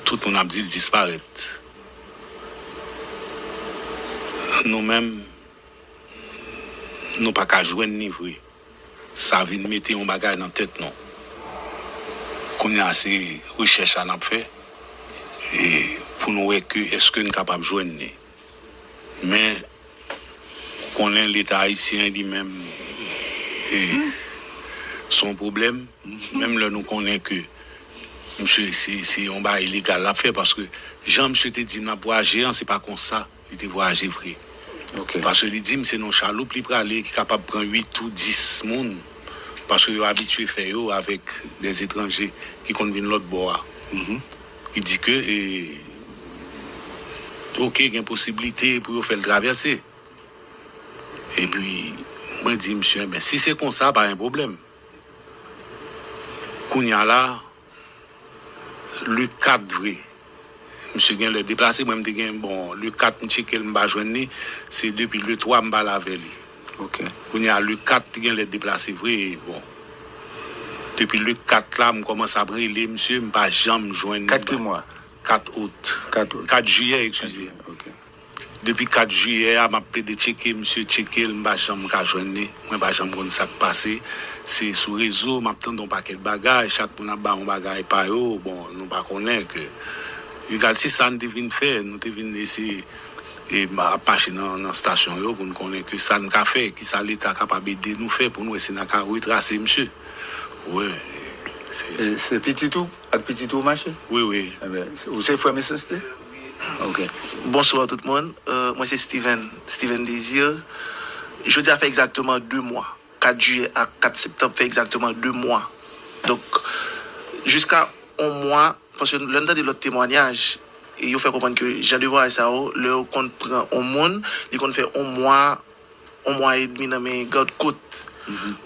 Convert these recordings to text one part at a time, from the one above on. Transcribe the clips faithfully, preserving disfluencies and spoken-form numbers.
Tout moun ap di l disparèt. Nou menm, nou pa ka jwenn li vre. Sa vin mete yon bagay nan tèt nou. Kounye a se rechèch la n ap fè, e pou nou wè ke èske n kapab jwenn li. Men, ou konnen Leta ayisyen li menm, e, se yon pwoblèm. Menm lè nou konnen ke misye se, se yon bagay ilegal l ap fè, paske jan misye te di m l ap vwayaje an, se pa konsa li te vwayaje vre. Paske li di m se nan yon chaloup li prale ki kapab pran uit ou dis moun, paske yo abitye fè yo avèk dè etranje ki konn vin lòt bò a. Ki di ke, e, oke, gen posiblite pou yo fè l travèse. Epi, mwen di misye, enben, si se konsa, pa gen pwoblèm. Kounye a la, le kat vre, misye gen lè deplase, mwen m te gen, bon, le kat m tcheke l, m pa jwenn li, se depi le twa m pale avè li. Kounye a, le kat li gen lè deplase vre, bon. Depi le kat la, m kòmanse ap rele misye, m pa janm jwenn li. Kat ki mwa? Kat out. Kat out. Kat jiyè, eskize. Depi kat jiyè a, m ap plede tcheke misye, tcheke l, m pa janm ka jwenn li. Mwen pa janm konn sa k pase. Se sou rezo, m ap tande yon pakèt bagay, chak moun ap bay yon bagay pa yo. Bon, nou pa konnen ke, egal, se sa n te vin fè, nou te vin eseye, e, ap mache nan, nan estasyon yo pou n konnen ke sa n ka fè, ki sa Leta kapab ede nou fè pou n wè si n a ka retrase misye. Wi, se, e, se pitit ou? Ak pitit ou mache? Wi, wi. Enben, ou se frè Mechanste? Ok. Bonswa tout moun. Euh, mwen se Steven, Steven Désir. Jodi a fè egzakteman de mwa. Kat jiyè ak kat septanm fè egzakteman de mwa. Donk, jiska yon mwa, paske lè n tande lòt temwanyaj, e yo fè konprann ke jan de vwayaj sa yo, lè yo konn pran yon moun, li konn fè yon mwa, yon mwa edmi nan men gad kot.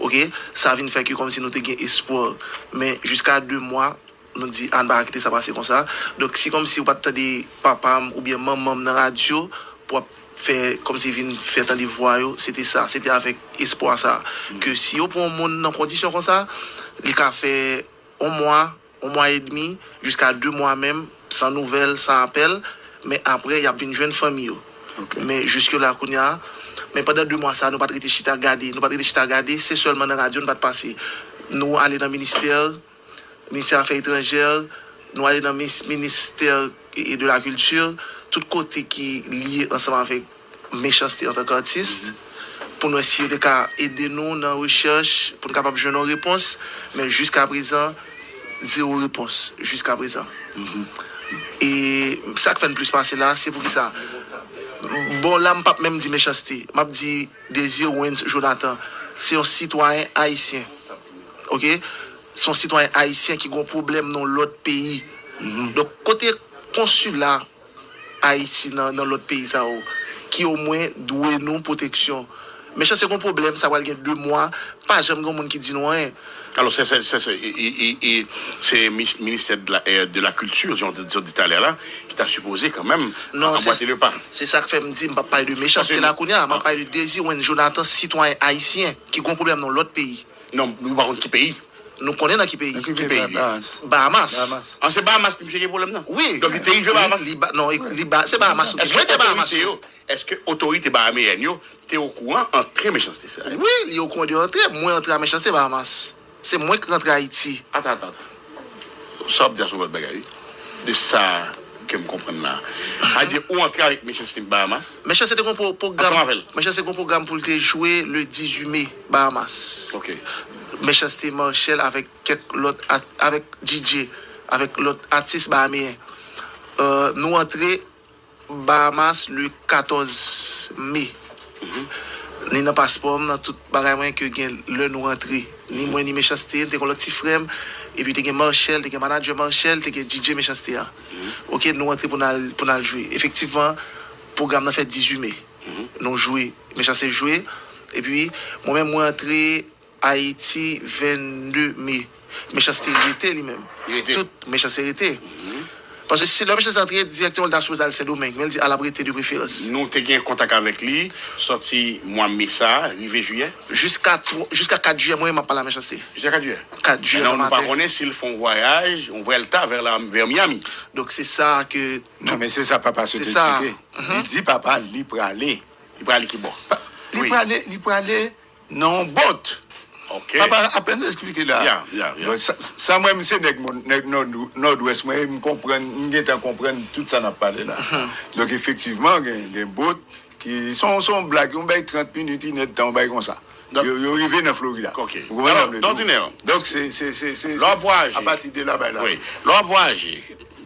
Ok? Sa vin fè ke kòmsi nou te gen espwa. Men jiska de mwa, nou di, "A, n pa ka kite sa pase konsa." Donk, si kòmsi ou pa t tande papa m oubyen manman m nan radyo pou ap fè kòmsi vin fè tande vwa yo, se te sa, se te avèk espwa sa. Ke si yo pran yon moun nan kondisyon konsa, li ka fè yon mwa, yon mwa edmi, jiska de mwa menm, san nouvèl, san apèl, men apre, y ap vin jwenn fanmi yo. Men jiske la, kounye a, men pandan de mwa sa, nou pa t rete chita gade, nou pa t rete chita gade, se sèlman nan radyo n pa t pase. Nou ale nan ministè, ministè afè etranjè, nou ale nan mis-, ministè e, e de la kilti, tout kote ki lye ansanm avèk Mechanste antanke atis, pou n wè si yo te ka ede nou nan rechèch, pou n kapab jwenn yon repons, men jiska prezan, zewo repons, jiska prezan. E sa k fè n plis pase la, se poukisa? Bon, la, m p ap menm di Mechanste, m ap di Désir Wens Jonathan, se yon sitwayen ayisyen. Ok? Se yon sitwayen ayisyen ki gen yon pwoblèm nan yon lòt peyi. Donk, kote konsila Ayiti nan, nan lòt peyi sa yo, ki omwen dwe nou pwoteksyon. Mechanste gen yon pwoblèm, sa pral gen de mwa, pa janm gen moun ki di nou anyen. Alò, se, se, se, se, e, e, e, e, se mi-, ministè de la, eh, de la culture, jan w te, jan w te di talè la, ki ta sipoze kanmenm anbwate le pa. Non, se, se sa k fè m di, m p ap pale de Mechanste la kounye a, m ap pale de Désir Wens Jonathan, sitwayen ayisyen, ki gen yon pwoblèm nan yon lòt peyi. Non, nou pa konn ki peyi. Nou konnen nan ki peyi. Nan ki peyi li ye? Bahamas. Bahamas. An, se Bahamas li misye gen pwoblèm nan? Wi. Donk, li te rive Bahamas? Li, li ba-, non, li ba-, se Bahamas ou di. Mwen te Bahamas, wi. Èske otorite bahameyèn yo te okouran antre Mechanste sa? Wi, li okouran de antre. Mwen antre a Mechanste Bahamas. Se mwen ki rantre Ayiti. Ata, ata, ata. Sa w ap di a se yon lòt bagay, wi. De sa ke m konprann la. Sa vle di ou antre avèk Mechanste Bahamas? Mechanste te gen yon pwo-, pwogram. Ansanm avè l? Mechanste te gen yon pwogram pou l te jwe le dizuit me, Bahamas. Ok. Mechanste mache l avèk kèk lòt at-, avèk D J, avèk lòt atis bahameyen. Euh, nou antre Bahamas le katòz me. Ni nan paspò m, nan tout bagay mwen ke gen lè nou rantre. Ni mwen, ni Mechanste, te gen lòt ti frè m, epi te gen Marchel, te gen manadjè Marchel, te gen D J Mechanste a. Ok, nou rantre pou n al, pou n al jwe. Efektivman, pwogram nan fèt dizuit me. Nou jwe, Mechanste jwe. Epi, mwen menm, mwen rantre Ayiti vennde me. Mechanste rete li menm. Li rete. Tout Mechanste rete. Paske si lè Mechanste antre, dirèkteman l ta sipoze al Sendomeng, men l di al ap rete de preferans. Nou te gen kontak avèk li, sòti mwa me sa, rive jiyè. Jiska twa, jiska kat jiyè, mwen menm m ap pale a Mechanste. Jiska kat jiyè. Kat jiyè nan maten. Konnen si l fè yon vwayaj, yon vwèlta vè la, vè Miami. Donk se sa ke. Non, men se sa papa sot eksplike. Li di papa l li prale. Li prale ki bò? Li prale, li prale nan yon bòt. Ok. Papa apèn eksplike la. Sa mwen, m se nèg Nòdwès, mwen, m konprann, m gentan konprann tout sa n ap pale la. Donk, efektivman, gen, gen bòt ki, se yon, se yon blag, yon bay trant minit, inèdtan, yon bay konsa. Yo, yo rive nan Florida. Ok. Ou konprann sa m vle di w? Donk, se, se, se, se, lè w ap vwayaje, apati de la bay la. Wi. Lè w ap vwayaje,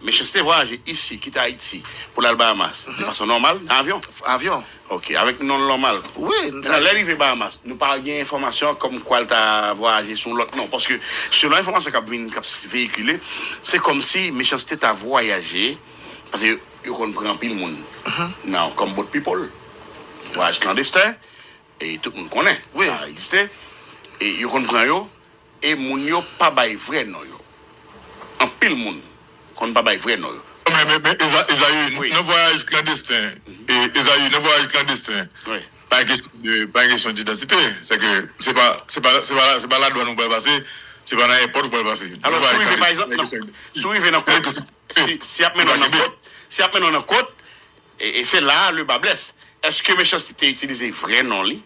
Mechanste vwayaje isi, kite Ayiti, pou l al Bahamas, de fason nòmal, nan avyon? Avyon. Ok, avèk non l nòmal. Wi. Mentnan, lè l rive Bahamas, nou pa gen enfòmasyon kòmkwa l ta vwayaje sou yon lòt non. Paske, selon enfòmasyon k ap vin, k ap veyikile, se kòmsi Mechanste ta vwayaje, paske yo, yo konn pran anpil moun nan, kòm boat people, vwayaj klandesten, e tout moun konnen sa egziste, e yo konn pran yo, e moun yo pa bay vrè non yo. Anpil moun konn pa bay vrè non yo. Men, men, men, Eza-, Ezayi, nan vwayaj klandesten, e, Ezayi, nan vwayaj klandesten, pa gen kesyon de, pa gen kesyon didantite. Se ke, se pa, se pa, se pa, se pa ladwàn ou pral pase, se pa nan èpòt ou pral pase. Alò, si w rive, pa egzanp, si w rive nan kòt, si, si y ap mennen w nan kòt, si y ap mennen w nan kòt, e, e se la a le bas blesse. Èske Mechanste te itilize vrè non li?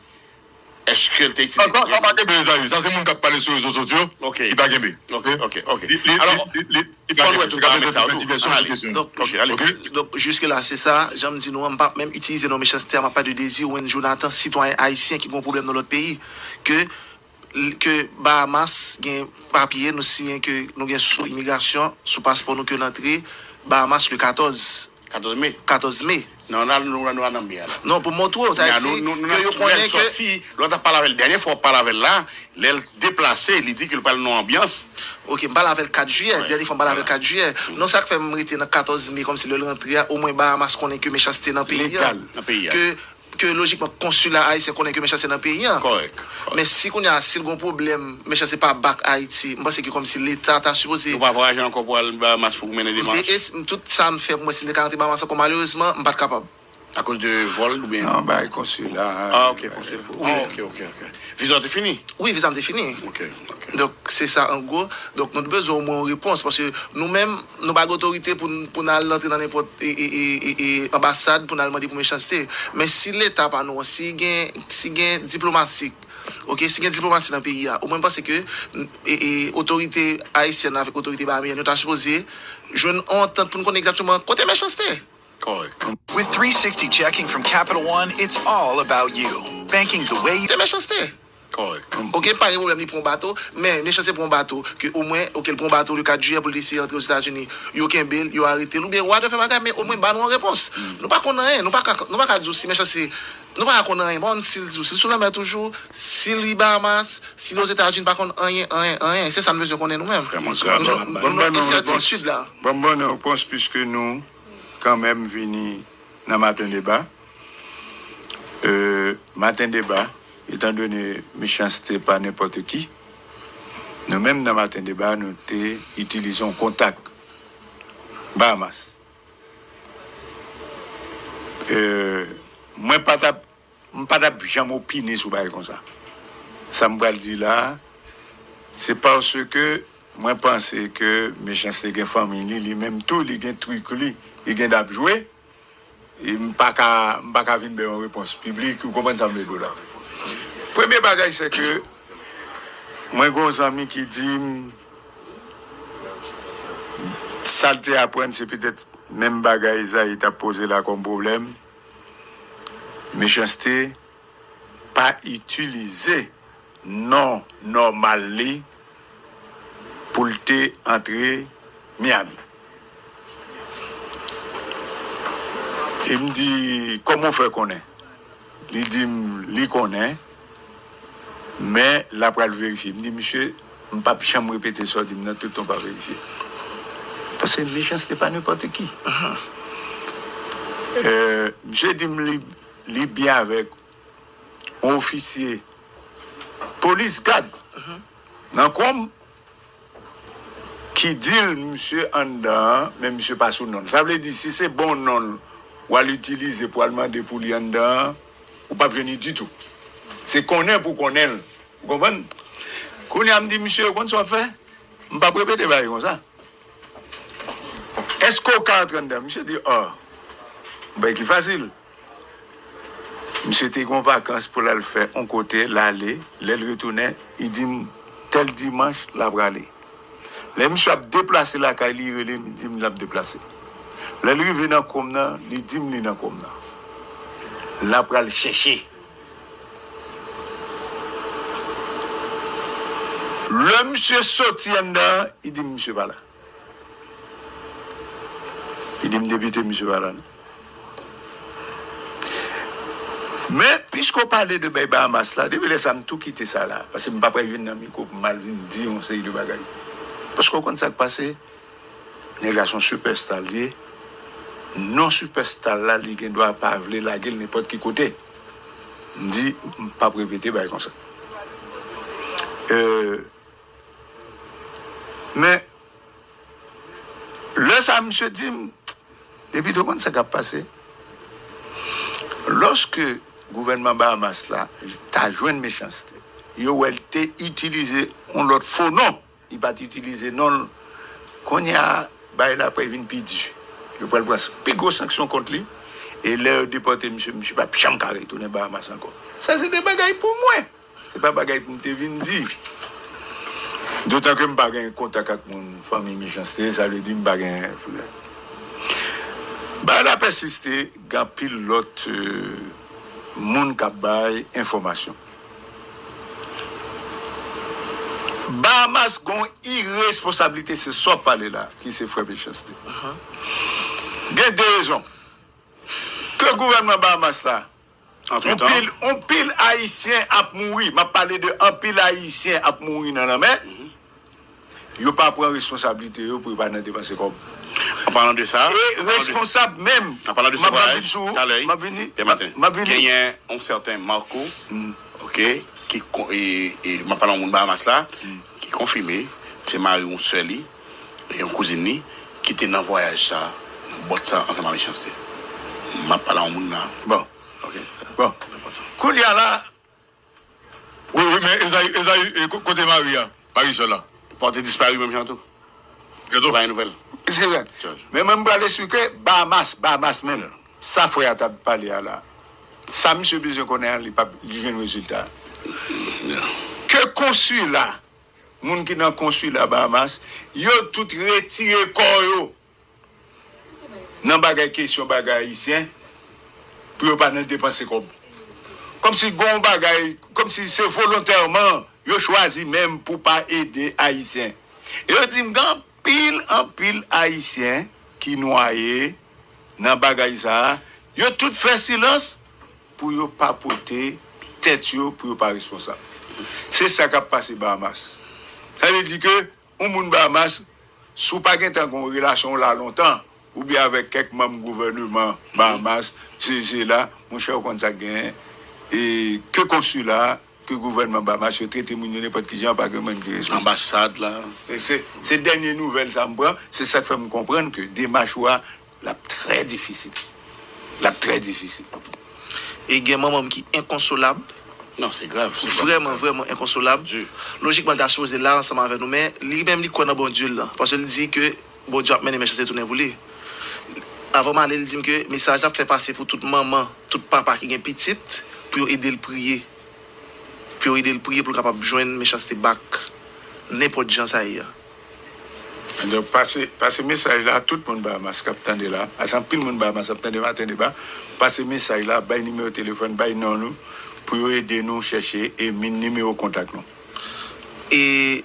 Èske l te itilize vrè non? Sa, sa pa kenbe Ezayi. Sa se moun k ap pale sou rezo sosyo ki pa kenbe. Ok, ok, ok. Alò, fò n wè tout paramèt sa yo tou. Ann ale. Donk, donk, jiske la, se sa, jan m di nou an, m p ap menm itilize non Mechanste a, m ap pale de Dezirwen Jonathan, sitwayen ayisyen ki gen yon pwoblèm nan lòt peyi, ke, ke Bahamas gen papye, nou siyen ke nou gen sou imigrasyon, sou paspò nou ke l antre Bahamas le katòz. Katòz me. Katòz me. Non, nan, nou, nou, nou nan me a la. Non, pou montre w, sa vle di ke yo konnen ke. Lè w t ap pale avè l, dènye fwa w pale avè l la, lè l deplase, li di ke l pral nan anbyans. Ok, m pale avè l kat jiyè, dènye fwa m pale avè l kat jiyè. Non, sa k fè m rete nan katòz me, kòmsi lè l rantre a, omwen Bahamas konnen ke Mechanste nan peyi a. Legal nan peyi a. Ke, ke lojikman, konsila ayisyen konnen ke Mechanste nan peyi a. Kòrèk. Men si kounye a, si l gen yon pwoblèm, Mechanste pa back Ayiti, m panse ke kòmsi Leta ta sipoze. Ou pa vwayaje ankò pou al Bahamas pou mennen demach? Tout sa m fè pou mwen, si m te ka rantre Bahamas ankò, malerezman, m pa t kapab. Akoz de vòl oubyen? Non, bay konsila. Ah, ok, konsila. Ah, ok, ok, ok. Viza w te fini? Wi, viza m te fini. Ok, ok. Donk, se sa an gwo. Donk, nou te bezwen omwen yon repons, paske nou menm, nou pa gen otorite pou n, pou n al rantre nan nenpòt, e, e, e, e, e, anbasad pou n al mande pou Mechanste. Men si Leta pa nou an, si gen, si gen diplomasi, ok, si gen diplomasi nan peyi a, omwen m panse ke, e, e, otorite ayisyèn avèk otorite bahameyèn yo ta sipoze jwenn yon antant pou n konnen egzakteman kote Mechanste. Kòrèk. With three sixty checking from Capital One, it's all about you. Banking the way you. Te Mechanste. Kòrèk. Ok, pa gen pwoblèm, li pran bato, men Mechanste pran bato, ke omwen, ok, l pran bato le kat jiyè pou l te eseye antre Ozetazini. Yo kenbe l, yo arete l, oubyen whatever bagay, men omwen ba nou yon repons. Nou pa konn anyen, nou pa ka, nou pa ka di w si Mechanste, nou pa ka konn anyen, pa konn si l, si l sou lanmè toujou, si li Bahamas, si li Ozetazini, pa konn anyen, anyen, anyen. Se sa n bezwen konnen nou menm. Vrèman grav. Nou, nou, nou nan ensètitid la. Ban m ban nou yon repons, piske nou kanmenm vini nan Maten Deba. Euh, Maten Deba, etandone Mechanste pa nenpòt ki, nou menm nan Maten Deba, nou te itilize yon kontak Bahamas. Euh, mwen pa t ap, m pa t ap janm opine sou bagay konsa. Sa m pral di la, se paske mwen panse ke Mechanste gen fanmi li, li menm tou, li gen trik li, li gen dap jwe. E m pa ka, m pa ka vin bay yon repons piblik, ou konprann sa m vle di w la. Premye bagay, se ke mwen gen yon zanmi ki di m, sa l te aprann, se petèt menm bagay Ezayi t ap poze la kòm pwoblèm. Mechanste pa itilize non nòmal li pou l te antre Miami. E m di, kòman w fè konnen? Li di m, li konnen, men l apral verifye. M di, misye, m p ap janm repete sa w di m nan, toutan w pa verifye. Paske Mechanste pa nenpòt ki. Euh, misye di m li, li byen avèk yon ofisye polis gad nan Kòm, ki di l misye anndan an, men misye pa sou non l. Sa vle di, si se bon non l w al itilize pou al mande pou li anndan an, ou p ap jwenn li ditou. Se konnen pou konnen l. Ou konprann? Kounye a m di misye, ou konn sa w ap fè? M p ap repete bagay konsa. Èske w ka antre anndan? Misye di, oh, bagay ki fasil. Misye te gen yon vakans pou l al fè yon kote, l ale, lè l retounen, li di m, tèl dimanch, l ap prale. Lè misye ap deplase lakay li, li rele m, li di m l ap deplase. Lè l rive nan kòm nan, li di m li nan kòm nan. L ap pral chèche. Lè misye soti anndan an, li di m misye pa la. Li di m depite misye pa la non. Men, piske w pale de bay Bahamas la, depi lè sa m tou kite sa la. Paske m pa pral vin nan mikwo pou m al vin di yon seri de bagay. Paske w konn sa k pase? Nèg la se yon sipèsta l ye. Non sipèsta l la, li gen dwa pa vle lage l nenpòt ki kote. M di, m p ap repete bagay konsa. Euh, men, lè sa a, misye di m, depi te konn sa k ap pase. Lòske gouvènman Bahamas la ta jwenn Mechanste, yo wè l te itilize yon lòt fo non. Li pa t itilize non l. Kounye a, bagay la pral vin pi di. Yo pral pran pi gwo sanksyon kont li. E lè yo depòte misye, misye p ap janm ka retounen Bahamas ankò. Sa se de bagay pou mwen. Se pa bagay pou m te vin di. Dotan ke m pa gen kontak ak moun, fanmi Mechanste, sa vle di m pa gen. Bagay la pèsiste, gen anpil lòt, euh, moun k ap bay enfòmasyon. Bahamas gon iresponsablite, se sa w ap pale la, ki se frè Mechanste. Gen de rezon. Ke gouvènman Bahamas la, yon pil, yon pil Ayisyen ap mouri. M ap pale de anpil Ayisyen ap mouri nan lanmè. Yo pa pran responsablite yo pou yo pa nan depanse kòb. An palan de sa, e responsab menm, an palan de se vwayaj, talè, m ap vini, m ap vini. Genyen yon sèten Marco, ok, ki, e, e, m ap pale yon moun Bahamas la, ki konfime, se mari yon sè li, e yon kouzin li, ki te nan vwayaj sa, nan bòt sa, ansanm ak Mechanste. M ap pale yon moun la. Bon. Ok. Bon. Kounye a la, wi, wi, men Ezayi, Ezayi, e, ko-, kote mari a? Mari sè la. Pòte dispari menm jan tou. Yo tou. Pa gen nouvèl. Se vre. Men mwen, m pral esplike Bahamas, Bahamas menm. Sa frè a t ap pale a la. Sa misye bezwen konnen an, li p ap, li jwenn rezilta. Ke konsila, moun ki nan konsila Bahamas, yo tout retire kò yo nan bagay, kesyon bagay ayisyen, pou yo pa nan depanse kòb. Kòmsi gon bagay, kòmsi se volontèman yo chwazi menm pou pa ede ayisyen. E yo di m gen anpil, anpil ayisyen ki nwaye nan bagay sa a. Yo tout fè silans pou yo pa pote tèt yo, pou yo pa responsab. Se sa k ap pase Bahamas. Sa vle di ke yon moun Bahamas, si w pa gentan gen yon relasyon w la lontan, oubyen avèk kèk manm gouvèneman Bahamas, se, se la, monchè, ou konn sa k genyen, e ke konsila, ke gouvènman Bahamas, yo trete moun yo nenpòt ki jan, pa gen moun ki responsab. Anbasad la. Se, se, se dènye nouvèl sa m pran, se sa k fè m konprann ke demach ou a, l ap trè difisil. L ap trè difisil. E gen manman m ki enkonsolab. Non, se grav, se grav. Vrèman, vrèman enkonsolab. Di. Lojikman, l ta sipoze la ansanm avè nou, men li menm, li kwè nan Bondye l lan. Paske l di ke Bondye ap mennen Mechanste tounen pou li. Avan m ale, l di m ke mesaj la ap fè pase pou tout manman, tout papa ki gen pitit, pou yo ede l priye. Pou yo ede l priye pou l kapab jwenn Mechanste back. Nenpòt jan sa ye a. Donk, pase, pase mesaj la a tout moun Bahamas k ap tande la. Paske anpil moun Bahamas ap tande Maten Deba. Pase mesaj la, bay nimewo telefòn, bay non nou, pou yo ede nou chèche e mi-, nimewo kontak nou. E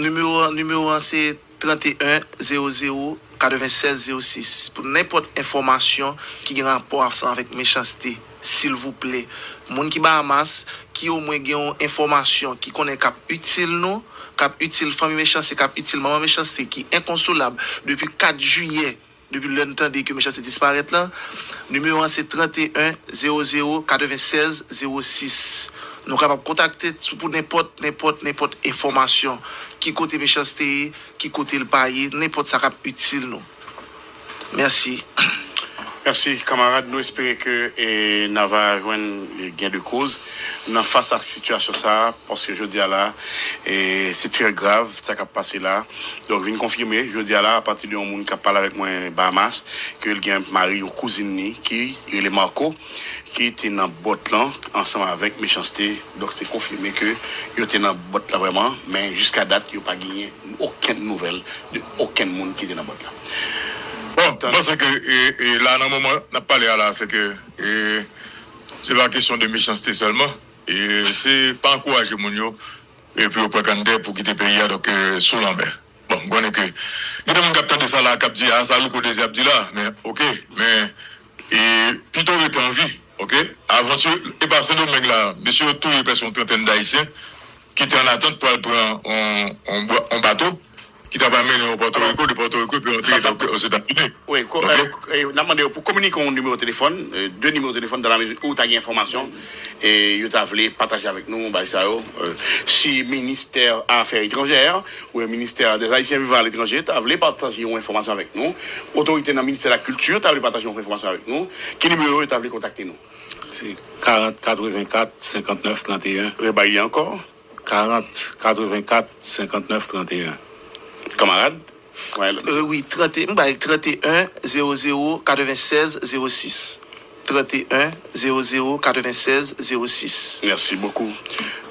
nimewo an, nimewo an se trant e en zewo zewo katrevennsèz zewo sis. Pou nenpòt enfòmasyon ki gen rapò ansanm avèk Mechanste, silvouplè, moun ki Bahamas, ki omwen gen yon enfòmasyon ki konnen k ap itil nou, k ap itil fanmi Mechanste, k ap itil manman Mechanste, ki enkonsolab depi kat jiyè, depi lè n tande ke Mechanste disparèt la, nimewo an se trant e en zewo zewo katrevennsèz zewo sis. Nou kapab kontakte sou pou nenpòt, nenpòt, nenpòt enfòmasyon. Ki kote Mechanste ye, ki kote l pa ye, nenpòt sa k ap itil nou. Mèsi. Mèsi, kanmarad. Nou espere ke e, n a va jwenn e, gen de koz nan fas a sitiyasyon sa a, paske jodi a la, e, se trè grav sa k ap pase la. Donk, vin konfime, jodi a la, apati de yon moun k ap pale avèk mwen Bahamas, ke l gen mari yon kouzin li ki rele Marco, ki te nan bòt lan ansanm avèk Mechanste. Donk, se konfime ke yo te nan bòt la vrèman, men jiska dat, yo pa genyen okenn nouvèl de okenn moun ki te nan bòt la. Bon, m panse ke e, e, la nan moman n ap pale a la, se ke e, se pa kesyon de Mechanste sèlman. E, se pa ankouraje moun yo e, pou yo pran kanntè pou kite peyi a, donk e, sou lanmè. Bon, m konnen ke gen de moun k ap tande sa la, k ap di, a, sa Louko Dezi ap di la, men, oke, men e, pito rete an vi, oke? Avan, e pa Sendomeng la, mesye yo touye prèske yon trantèn Dayisyen ki te an atant pou al pran yon, yon, bwa- yon bato ki ta pral mennen yo Pòtoriko, de Pòtoriko, epi antre Ozetazini. Wi, ko- Ok. eh, eh, n ap mande yo pou kominike yon nimewo telefòn, eh, de nimewo telefòn, dan la mezi ou ta gen enfòmasyon e yo ta vle pataje avèk nou, bagay sa yo. Eh, si ministè afè etranjè ou ministè des Haïtiens vivant à l'étranger ta vle pataje yon enfòmasyon avèk nou, otorite nan ministè la kilti ta vle pataje yon enfòmasyon avèk nou, ki nimewo yo ta vle kontakte nou? Se karant katrevenkat senkantnèf tranteyen. Rebay li ankò. Karant katrevenkat senkantnèf tranteyen. Kanmarad? Wè, l- Euh, wi, trente, m bay trente et un zéro zéro quatre-vingt-seize zéro six. Trente et un zéro zéro quatre-vingt-seize zéro six. Merci beaucoup.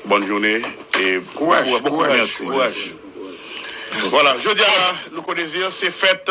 Bonne journée et Courage, beaucoup, beaucoup courage, merci. courage. Voilà, jodi a la, Louko Désir, se fèt